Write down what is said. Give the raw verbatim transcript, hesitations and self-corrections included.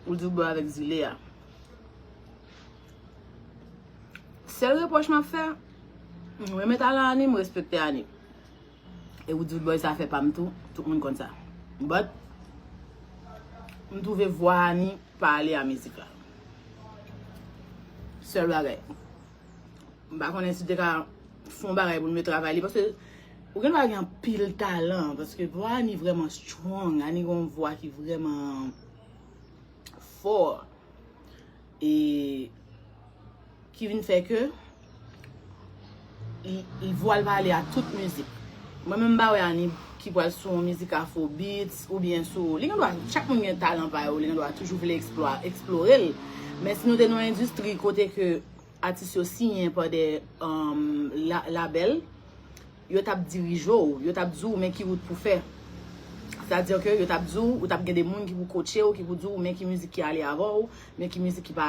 Roodboy avèk Zile a. Sèl repwòch m ap fè, m renmen talan Annie, m respekte Annie. E Roodboy sa fè pa m tou, tout moun konn sa. But, m twouve vwa Annie pa ale a mizik la. Sèl bagay. M pa konnen si te ka fè yon bagay pou nou travay li, paske ou gen dwa gen anpil talan, paske vwa Annie vrèman strong, Annie gen yon vwa ki vrèman fò, e ki vin fè ke li, li vwa l pale a tout mizik. Mwen menm m pa wè Annie ki pral sou yon mizik afrobeats oubyen sou, li gen dwa, chak moun gen talan pa yo, li gen dwa toujou vle eksplwa, eksplore l. Men si nou te nan yon endistri kote ke atis yo siyen pa de um, la, labèl, yo t ap dirije w, yo t ap di w men ki wout pou fè. Sètadi ke yo t ap di w, ou t ap gen de moun ki pou kotche w, ki pou di w men ki mizik ki ale avè w, men ki mizik ki pa